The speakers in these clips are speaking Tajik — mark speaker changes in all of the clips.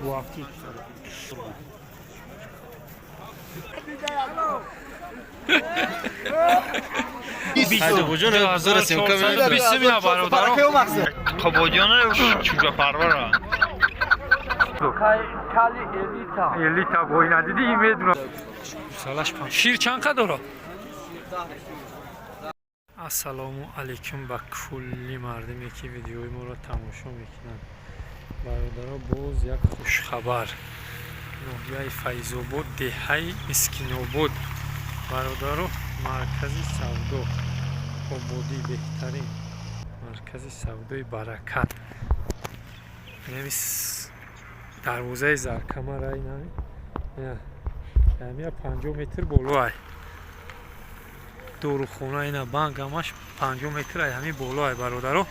Speaker 1: 37. Бародаро.
Speaker 2: Қободиёна чӯҷапарвара.
Speaker 3: Кали элита.
Speaker 1: Элита бойна диди медуна. Салаш пан. Шир чанд қад дорад? Ассалому алайкум ба кулли мардиме, ки видеои моро тамошо мекунанд. Бародаро, боз як хушхабар. Ноҳияи Файзобод, деҳаи Мискинобод. Бародаро, маркази савдо ободӣ, беҳтарин маркази савдои Баракат. Инами дарвозаи Заркамара, инами ҳамия 50 метр боло ай. Дорухона, ина банк, ҳамаш 50 метр ай ҳами боло ай. Бародаро,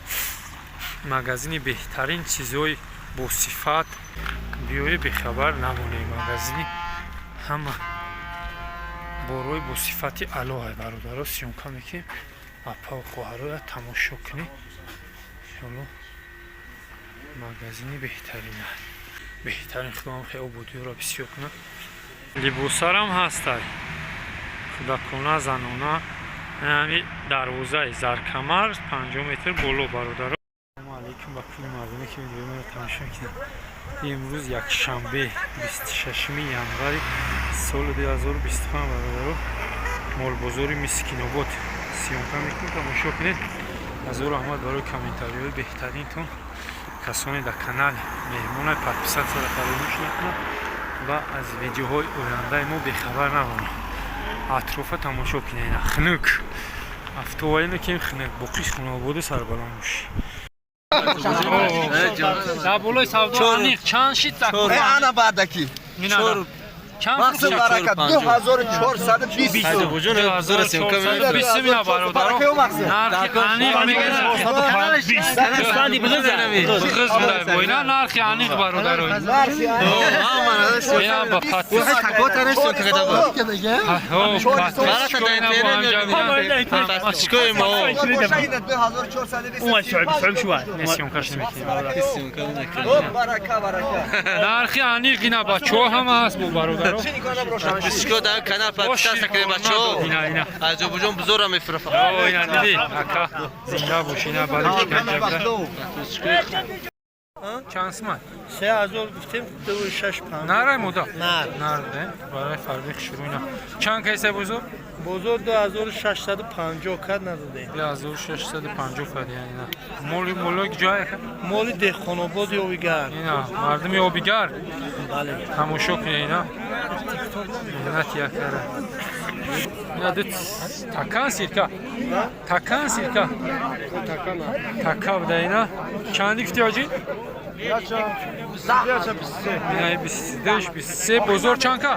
Speaker 1: магазини беҳтарин, чизҳои босифат. Биёе, бехабар намонед. Магазини ҳама борои босифати аъло ай. Бародаро, съёмка мекунем, апаву хоҳароя тамошо кунед. Иншолло, магазини беҳтарин, беҳтарин. Худованд хеле ободиёро бисёр кунад. Либосарам ҳастай, кӯдакона, занона. Ҳами дарвозаи Заркамар, 50 метр боло. Бародаро, ассалому алайкум ба кулли мардуме, ки видеои моро тамошо мекунанд. Имрӯз якшанбе, 26-уми январи соли 2025. Бародаро, молбозори Мискинобод съёмка мекунем, тамошо кунед. Ҳазору раҳмат барои комментариҳои беҳтаринтон. Касоне дар канал меҳмона, подписаться ро фаромӯш накунад ва аз видеоҳои ояндаи мо бехабар намонад. Атрофа тамошо кунед, хунук афтоваино ки хунук, боқӣ хунободу сарбаланд бошӣ. Дар болои савдо аниқ чанд шид?
Speaker 4: Ана баъдаки.
Speaker 1: Чанд?
Speaker 4: Мақсад баракат 2420.
Speaker 1: Бисмилла, бародаро, нархи аниқ мегӯяд. Бигиз будай бойна, нархи аниқ, бародаро. Ина ба подпис. Ҳо, подписчик ина бо ҳамҷа бинанд. Съёмка ш намекунем.
Speaker 4: Барака, барака.
Speaker 1: Нархи аниқ ина бачаҳо ҳама ҳаст бо бародаро.
Speaker 5: Подписчик дар канал подписаться кунед, бачаҳо.
Speaker 1: Ина, ина.
Speaker 5: Аҷобуҷон бузорро мефурӯхт.
Speaker 1: О, ина диди, ака, зинда бош. Ина баличка. Чанд сумат?
Speaker 6: 3000 гуфтем, ду шаш панҷ.
Speaker 1: Нарай мода?
Speaker 6: Нар.
Speaker 1: Нар, не? Барои фарбех шурӯъ. Ина чанд кайса бозор?
Speaker 6: Бозор 2650 кард, надодем.
Speaker 1: 2650 кад, яъне ина моли молои ҷое?
Speaker 6: Моли Деҳқонобод, Ёвигар.
Speaker 1: Ина мардуми Обигар.
Speaker 6: Бале.
Speaker 1: Тамошо кунед, ина меҳнати якара. Ина ду такан сирка, такан сирка, така буда. Ина чанди гуфти, ҳоҷӣ? Ина 22, 23. Бозор чанд ка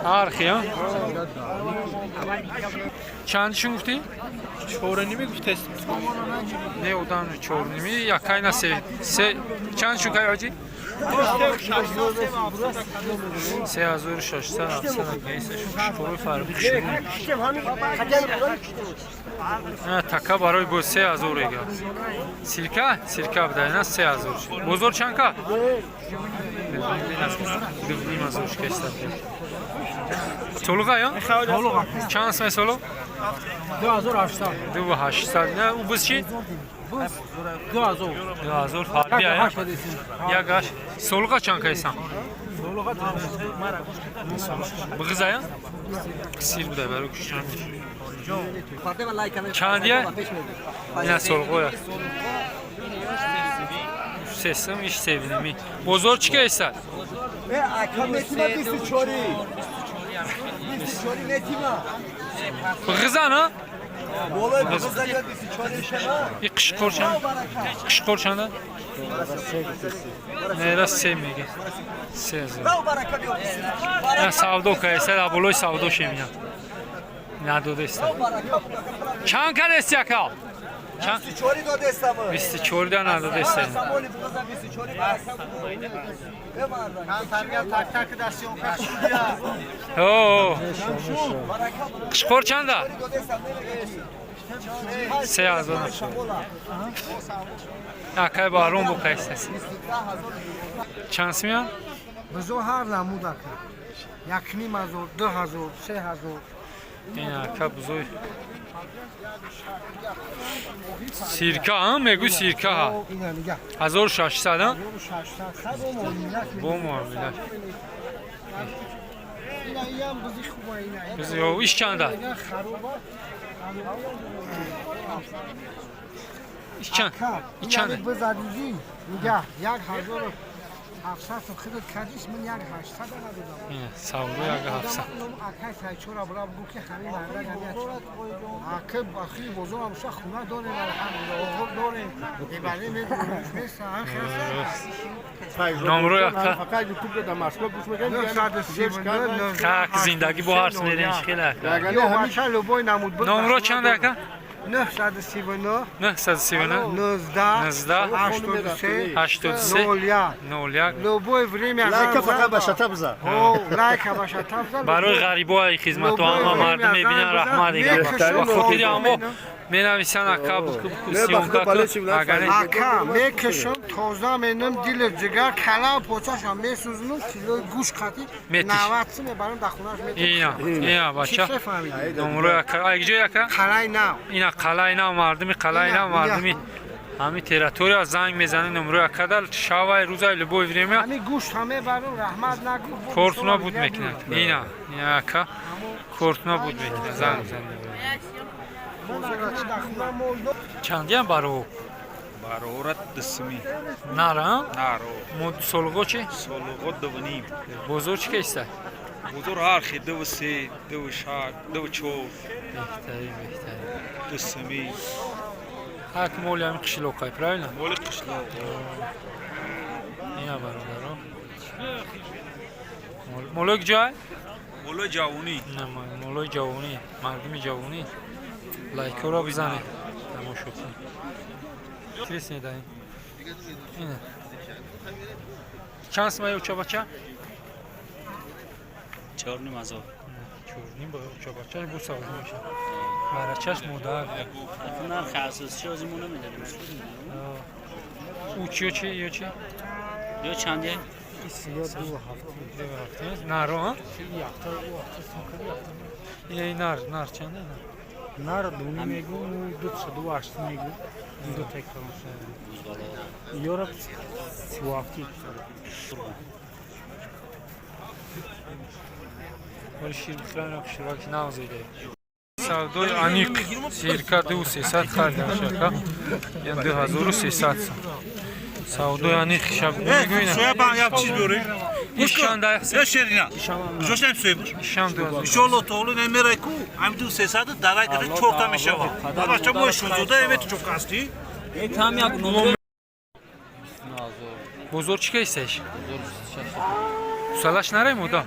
Speaker 1: архи, а чандишон гуфтӣ?
Speaker 6: Чоруними гуфтест.
Speaker 1: Не, одам чорними якайна се се. Чанд шу кай, ҳоҷӣ? 3600, 700 кайса. Шукурои фарбих шурӯъ. Така барои бо 3000 эга. Силка, силка буда, ина 3000. Бозор чанд ка? 2500 кайса. Солуға я? Чанд сме солу?
Speaker 3: 2800.
Speaker 1: 2800. Не, у буз чи?
Speaker 3: 2000.
Speaker 1: 2000 фарбия я? Як аш. Солуға чанд кайсан? Бғиза я? Сир буда барои куштан. Чандия? Ина солғоя. Сесим иш севиними. Бозор чӣ кайса?
Speaker 4: Ака, метима 24, 24 метима.
Speaker 1: Бғиза на?
Speaker 4: Болои биза 24 шема.
Speaker 1: И қишқор чанд? Қишқор чанда? Нера се меге. 3000.
Speaker 4: Барака.
Speaker 1: На савдо кайса, дар болои савдо шемина. Надодеста. Чанд кадести, ака? Чанд?
Speaker 4: 24 додестам.
Speaker 1: 24 да надодеста.
Speaker 4: Самоли биза 24, барака. Так так дастёнка.
Speaker 1: О, қишқор чанда? 3000. Акай Баҳром бо кайсас. Чанд симян?
Speaker 7: Бизо ҳар намуд ака. 1500, 2000, 3000.
Speaker 1: Ин ака бузои сирка, а? Мегӯ сирка ҳа.
Speaker 7: Ина нигоҳ.
Speaker 1: 1600, а?
Speaker 7: 1600 хай бо муомила.
Speaker 1: Бо муомила.
Speaker 7: Ина иам бузи хуба ина.
Speaker 1: Бузи ё иш чанда?
Speaker 7: Ина хароба.
Speaker 1: Иш чанд?
Speaker 7: Ака,
Speaker 1: Иш чанда?
Speaker 7: ина бизадизи. Нигоҳ, 1700 сум хидат кардиш, ман 1800 надодам.
Speaker 1: Ина савдо 1700.
Speaker 7: Акай сайчора бура бугу ки ҳамин мардак ҳамин ака ахи бозор ҳамша хона дорем, алҳамдулилла, оғор дорем. Дебале медуриш нест, ан хеса.
Speaker 1: Номрои ака.
Speaker 6: Фақат ютуб да Москва гӯш мекунем.
Speaker 1: Как зиндагӣ бо ҳарс мерем хела.
Speaker 7: Ё бача любой намуд буд.
Speaker 1: Номро чанд ака?
Speaker 7: 939
Speaker 1: 939
Speaker 7: 19
Speaker 1: 19
Speaker 7: 83
Speaker 1: 83
Speaker 7: 01.
Speaker 1: 01.
Speaker 7: Любое время.
Speaker 6: Лайка фақат ба шата бизан.
Speaker 7: О, лайка ба шата бизан.
Speaker 1: Барои ғарибои хизмату ҳама мардум мебинан, раҳмат дигар. Ба хотири ҳамо менависанд ака съёмка кун. Агар
Speaker 7: Ака, мекашам, тоза менам, дили ҷигар, калам почашам месӯзонам, килои гӯшт қатӣ
Speaker 1: Метиш.
Speaker 7: 90 сум мебарам дар хонааш метиш.
Speaker 1: Ина, ина бача.
Speaker 7: Чӣ фаҳмидӣ?
Speaker 1: Номрои ака. Ай ҷой ака?
Speaker 7: Қалаи нав.
Speaker 1: Ина қалаи нав, мардуми қалаи нав, мардуми ҳами территория занг мезанед номрои акада шавай, рӯзай, любое время.
Speaker 7: Ҳами гӯшт ҳам мебарам, раҳмат нагӯ.
Speaker 1: Кортуна буд мекунад. Ина, ина ака кортуна буд мекунад, занг мезанед. Чандиам баро?
Speaker 2: Барорат дисми.
Speaker 1: Нара?
Speaker 2: Наро.
Speaker 1: Мо солғо чи?
Speaker 2: Солғо дувним.
Speaker 1: Бозор чи кеста?
Speaker 2: Бозор ҳар хи 23, 26, 24.
Speaker 1: Беҳтарин, беҳтарин.
Speaker 2: Дисми.
Speaker 1: Ҳак моли ҳами қишлоқай, правильно?
Speaker 2: Моли қишлоқ.
Speaker 1: Ина бародаро. Молои ҷой?
Speaker 2: Молои ҷавонӣ.
Speaker 1: На, молои ҷавонӣ, мардуми ҷавонӣ. Лайкҳоро бизанед, тамошо кунед. Интересно даем. Ина. Чанд сумай уча бача?
Speaker 8: 4500.
Speaker 1: 4,5 ба уча бача бу савдо мешавад. Барачаш модар.
Speaker 8: Нархи асосӣ ҳозир мо намедонем.
Speaker 1: У чи ё чи ё чи?
Speaker 8: Ё чанде?
Speaker 1: 2,7 наро, а? Ей нар, нар чанд?
Speaker 3: Нар дуни мегу, ду ду ҳашт мегу, ду текалон. Ёра 37.
Speaker 1: Оли шир бихӯрам, ширак навзиде. Савдои аниқ сирка 2300 харида шака. Я 2300 сом. Савдои аниқ шаб мегӯина.
Speaker 9: Соя ба як чиз биёрем.
Speaker 1: Иш чанда?
Speaker 9: Я шерина. Куҷош соя буш?
Speaker 1: Ишам 2000.
Speaker 9: Иншоалло таоло намерай ку. Ҳам 2300 дарай гирифт чорта мешава. Бача мо шунзода эвет чока ҳастӣ.
Speaker 8: Там як номер.
Speaker 1: Бозор чӣ кайсеш? Салаш нарай мода?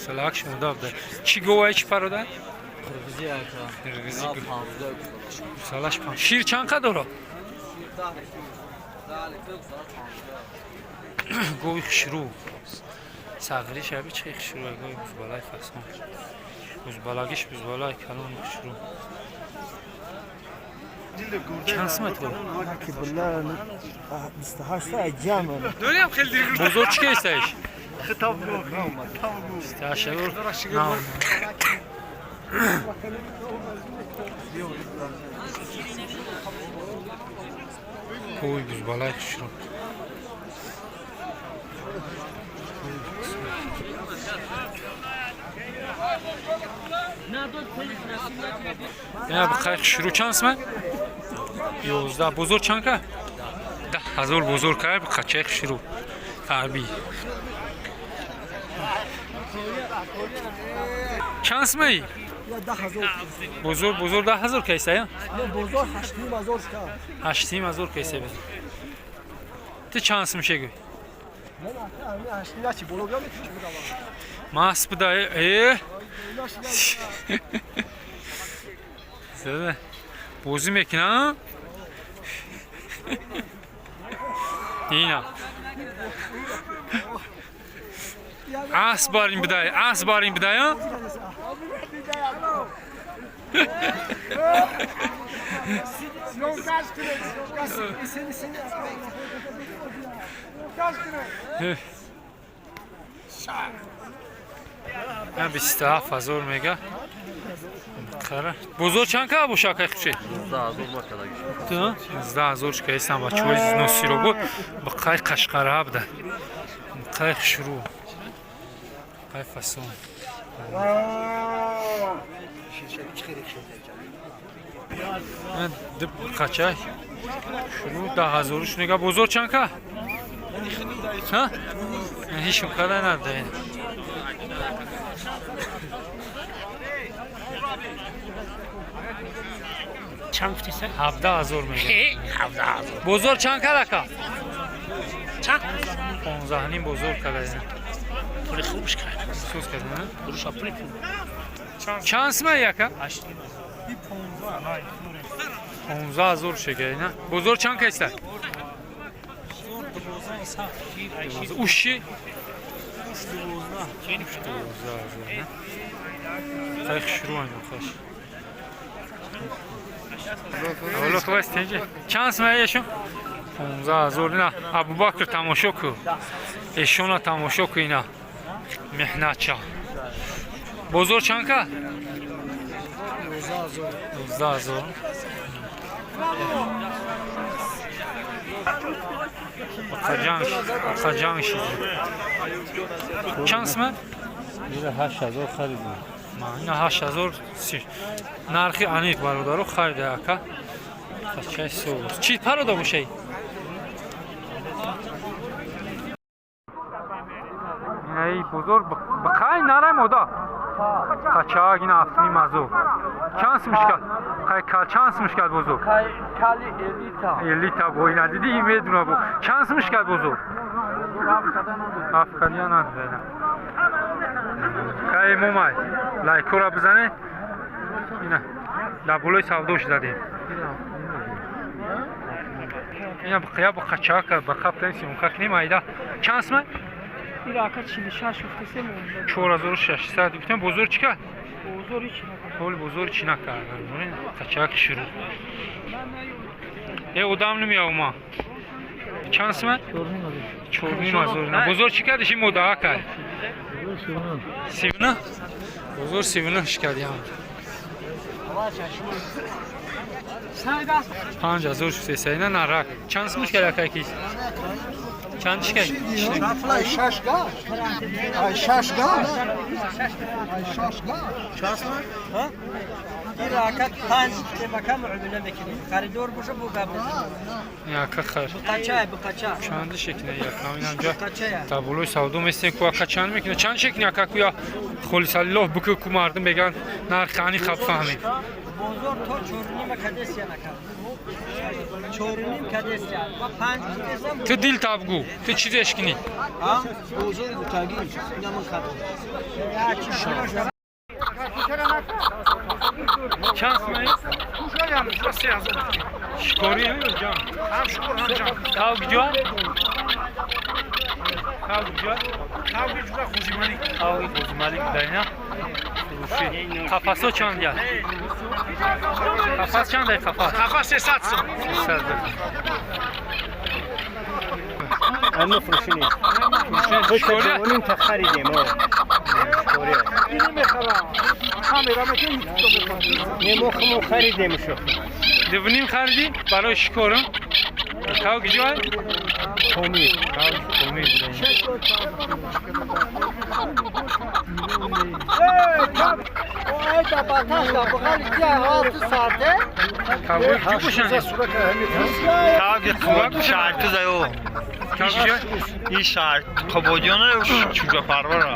Speaker 1: Салакш мода буда. Чӣ говай чӣ парода?
Speaker 8: Қирғизи ака.
Speaker 1: Қирғизи. Салаш пан. Шир чанд қа дора? Гови хушрӯ. Сағри шаби чӣ хушрӯ гови бузбалай фасон. Бузбалагиш бузбалай калон хушрӯ. Чанд сумат гов? Бозор чӣ кайсеш? 28 на. Гови бузбалай хушрӯ. Я бихай хушрӯ чанд сумат? 11. Бозор чанд ка? 10,000 бозор кай бихачай хушрӯ. Фарби. Чанд сумаи? Бозор бозор 10,000 кайса я?
Speaker 7: Бозор 8500 шка.
Speaker 1: 8500 кайса бе. Ту чанд сум шегӯй?
Speaker 7: Ҳашт чӣ боло гам метиш будам.
Speaker 1: Мас буда э. Зада. Бозӣ мекунам? Ина. Асп барин бидай, асп барин бидай, а? На 27 000 мега. Қара. Бозор чанд ка боша, акай Хуршед?
Speaker 5: 19 000 ма кадаги.
Speaker 1: 19 000 шикаистан бачаҳои Носиробод. Ба қай қашқара буда. Қай хушрӯ. Қай фасон. Ду қачай. Шурӯ 10 000 нега. Бозор чанд ка? Ҳа? Ҳеч қадар надоем.
Speaker 3: Чанд гуфтиса?
Speaker 1: 17 000 мега.
Speaker 3: 17 000.
Speaker 1: Бозор чанд кад, ака?
Speaker 3: Чанд?
Speaker 1: 15,5 бозор када.
Speaker 3: Пули хубш кард.
Speaker 1: Сӯз када.
Speaker 3: Фурӯша пули пул.
Speaker 1: Чанд сма, яка? 15 000 шега, на? Бозор чанд кайста? Уши? 12 000, на? Қай хушрӯ айн хаш. Ҳоло хуб аст, тинҷи. Чанд сма ешон? 15 000, на. Абубакр, тамошо ку. Эшона тамошо ку, ина. Меҳнатча. Бозор чанд ка? 19 000. Қаҷанг шид. Чанд сма?
Speaker 8: Ира 8000 харидем.
Speaker 1: Ина 8000 нархи аниқ, бародаро, харида ака. Қачай соус. Чӣ парода бошай? Инаи бозор ба қай нарай мода? Қачак ина 7,5 азор. Чанд сум шикад? Қай кал чанд сум шикад бозор?
Speaker 4: Кали элита.
Speaker 1: Элита бо ина диди, медуна бо. Чанд сум шикад бозор? Афкадия надода. Кай момай. Лайкора бизане. Ина дар болои савдош задем. Ина бақия ба қачака ба қаптен симка кунем айда. Чанд сум?
Speaker 3: Ира ака 46 гуфтесем.
Speaker 1: 4600 гуфтем, бозор чӣ кард?
Speaker 3: Бозор ҳеч накард.
Speaker 1: Ҳоли бозор чӣ накард? Қачак шурӯъ. Э, одам намеяв ма. Чанд сум? 4,5 азор. Бозор чӣ кардиш ин модаа кард? 39? Бозор 39 шикардиам. 5000 шуд ина нарак. Чанд сум шикард, акай ки? Чанд шикард?
Speaker 7: Ай шаш га. Ай шаш га. Ай шаш га.
Speaker 4: Ира ака панҷ темака муомила мекунем. Харидор боша, бо гап мезанем.
Speaker 1: Яка хар.
Speaker 4: Буқача, буқача.
Speaker 1: Чанд шекна яка инамҷа
Speaker 4: Буқачая.
Speaker 1: дар болои савдо местем ку, ака, чанд мекуна? Чанд шекна, ака, ку я холисаллоҳ буку ку, мардум беган нархи аниқ хаб фаҳмем.
Speaker 4: Бозор то чорнима кадесия накард. Чорним кадесия. Ма панҷ гуфтесам.
Speaker 1: Ту дил табгу. Ту чизеш кунӣ?
Speaker 4: Бозори гутагӣ. Инамон хато.
Speaker 1: Чанд сумаи? Шикорӣ ё ҷанг? Тав куҷо? Тав куҷо? Тави Ғозималик дайна. Фурӯшӣ. Қафасо чанд я? Қафас чанд ай қафас?
Speaker 9: Қафас 300 сум.
Speaker 1: 300.
Speaker 6: Ама фурӯшӣ нест.
Speaker 1: Шикорӣ?
Speaker 6: Ним та харидем. Шикорӣ. Не, мо худмон харидем шо.
Speaker 1: 2,5 харидӣ барои шикорам? Тав куҷо ай?
Speaker 6: Помир.
Speaker 1: Тав Помир.
Speaker 4: Ай да баташ да буғали ки ҳалту сарде.
Speaker 1: Тавои куҷо бошанд?
Speaker 5: Таги шаҳр ту зайо.
Speaker 1: Тав куҷо?
Speaker 5: Ин шаҳр Қободиёна ё Чӯҷапарвара?